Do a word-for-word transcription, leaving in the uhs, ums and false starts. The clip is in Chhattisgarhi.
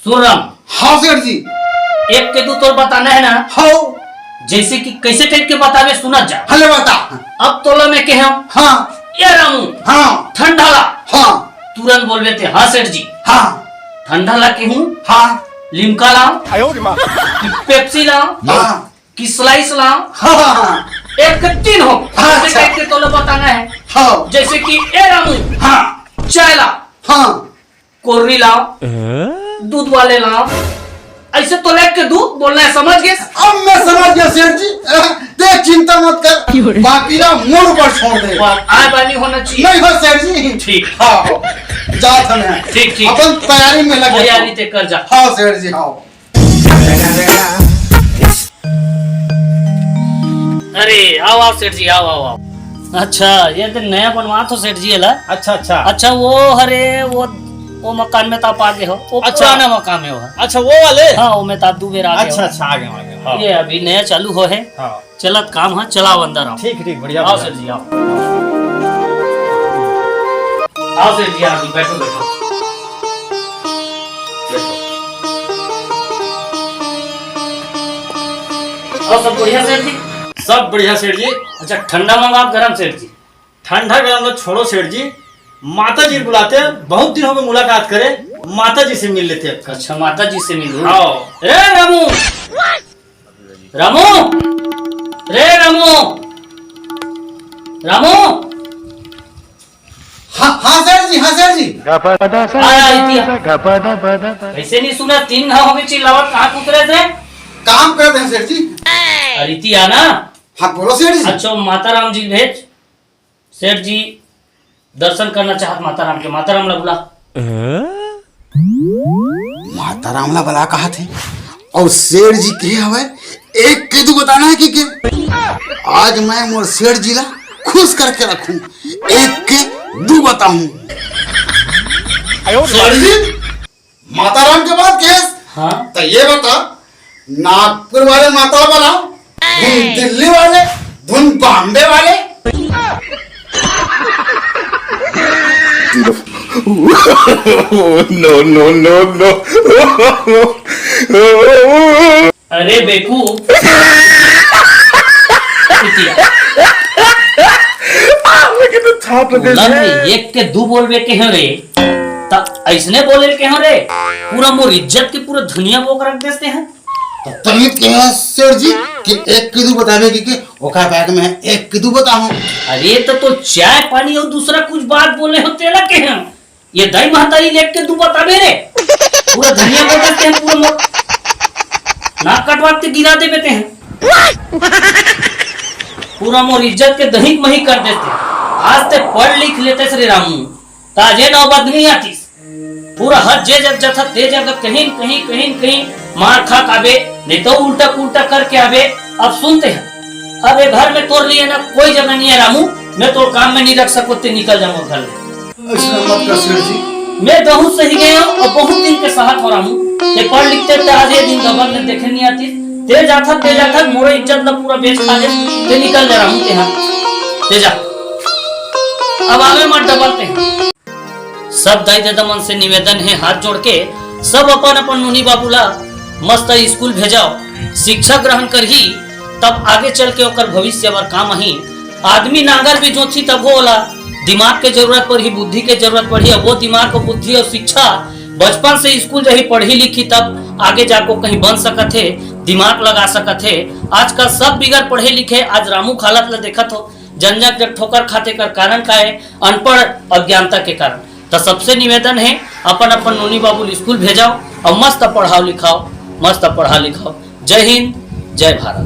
सुन राम। हाँ सेठ जी। एक के दू तोर बताना है ना? हाँ। जैसे कि कैसे टाइप के बताबे, सुना जा। हले बता। अब तोला मैं कहे हूँ, हाँ। ए रामू, हाँ। ठंडा ला। हाँ। तुरंत बोलबे ते, हाँ सेठ जी। हाँ। ठंडा ला के हूँ। हाँ। लिम्का ला। आयो रे माँ। कि पेप्सी ला। हाँ। कि स्लाइस ला। हाँ, हाँ, हाँ। एक तीन हो। हाँ, ऐसे अच्छा। टाइप के तोला बताना है। हाँ। जैसे कि ए रामू। हाँ। चाय ला। हाँ। कोर्री लाओ, दूध वाले लाओ, ऐसे तो लेके दूध बोलना है, समझ गए? अब मैं समझ गया सेठ जी। ते चिंता मत कर, बाकी ना मोर ऊपर छोड़ दे। वाह, आय बानी होना चाहिए। नहीं हो सेठ जी। ठीक। हाँ, हो। जा था मैं। ठीक, ठीक। अपन तैयारी में लगे। तैयारी ते कर जा। हाँ सेठ जी, हाँ। अरे आओ, आओ सेठ जी, आओ, आओ, आओ। अच्छा, ये तो नया बनवा तो सेठ जी एला। अच्छा, अच्छा। अच्छा, वो हरे, वो, वो मकान में तो आप आगे हो, वो अच्छा। पुराना मकान है वो। अच्छा, वो वाले? हाँ, वो में तो आप दो बेर आगे अच्छा, हो। अच्छा, आगे, आगे। हाँ। ये अभी नया चालू हो है। हाँ। चलत काम है, चलाओ अंदर आओ। ठीक, ठीक, बढ़िया, आओ बढ़िया। सेठ जी, आओ। आओ सेठ जी, आओ जी, बैठो, बैठो। बैठो। और सब बढ़िया सेठ जी? सब बढ़िया सेठ जी। अच्छा, ठंडा मंगाओ, गरम सेठ जी? ठंडा गरम तो छोड़ो सेठ जी, माता जी बुलाते हैं, बहुत दिन हो गए मुलाकात करे, माता जी से मिल लेते हैं। अच्छा, माता जी से मिलो। आओ। रे रामू, रामू, रे रामू, रामू। हाँ, हाँ सेठ जी, हाँ सेठ जी। आ, आ, इतिया। कैसे नहीं सुना? तीन घाव हमें चिल्लावत, कहाँ कूद रहे थे? काम कर रहे हैं सेठ जी। अरे इतिया ना। हाँ, बोलो सेठ जी। अच्छा, माता राम जी भेज। सेठ जी दर्शन करना चाहत माता राम के, माता राम ला बुला। माता राम ला बला कहा थे, और सेठ जी के हवे, एक के दू बताना है कि के? आज मैं मोर सेठ जी ला खुश करके रखूं, एक के दू बताऊं। सेठ जी, माता राम के बात केस? हाँ। तो ये बता, नागपुर वाले माता बला, धुन दिल्ली वाले, धुन बॉम्बे वाले। No, no, no, no. अरे बेकूफ। इतिया। बोला नहीं, एक के दू बोलबे के हैं रे, त ऐसने बोले के हैं रे, पूरा मोर इज्जत के पूरा धनिया बोक रख देते हैं। तो तभी कहे सेठ जी कि एक के दू बतावे कि, कि ओकर बैग में है, एक के दू बताओ। अरे तो, तो चाय पानी और दूसरा कुछ बात बोले हो तेला के हैं। ये दाई महतारी लेके तू बताबे रे, पूरा धनिया को देते हैं, पूरा मोर नाक कटवा के गिरा देबे ते हैं, पूरा मोर इज्जत के दही मही कर देते हैं। आज ते पढ़ लिख लेते श्री रामू, ताजे नौबत नहीं आतीस। पूरा हर जे जग जथा ते जग कहीं न कहीं, कहीं न कहीं मार खा के आबे, नहीं तो उल्टा पुल्टा करके आबे। अब सुनते हैं, अब ये घर में तोर लिए ना कोई जगह नहीं है रामू, मैं तोर काम में नहीं रख सको, ते निकल जा मोर घर में। ऐसा मत कर सेठ जी। मैं बहुत सही गया हूँ और बहुत दिन के साथ हो रामू। ते पढ़ लिखते ते आज ये दिन गबर में देखे नहीं आती। ते जाथा, ते जाथा, मोरे इज्जत ला पूरा बेच खा दे। ते निकल जा रामू, ते हाँ, ते जा। अब आवे मत डबल ते। सब दाई ददा मन से निवेदन हे हाथ जोड़ के, सब अपन अपन नोनी बाबू ला मस्त स्कूल भेजाओ, शिक्षा ग्रहण करही, तब आगे चल के ओकर भविष्य बर काम आही। आदमी नांगर भी जोतही तब ओला दिमाग के जरूरत पड़ही, बुद्धि के जरूरत पड़ही। अब वो दिमाग और बुद्धि और शिक्षा बचपन से स्कूल जाही, पढ़ही लिखही तब आगे जाको कहीं बन सकत हे, दिमाग लगा सकत हे। आजकल सब बिगर पढ़े लिखे, आज रामू के हालत ला देखत हो, जन जन जब ठोकर खाथे कर कारण का हे? अनपढ़ अज्ञानता के कारण। त सबसे निवेदन हे, अपन अपन नोनी बाबू ल स्कूल भेजाओ और मस्त पढ़ाओ लिखाओ, मस्त पढ़ा लिखाओ। जय हिंद, जय भारत।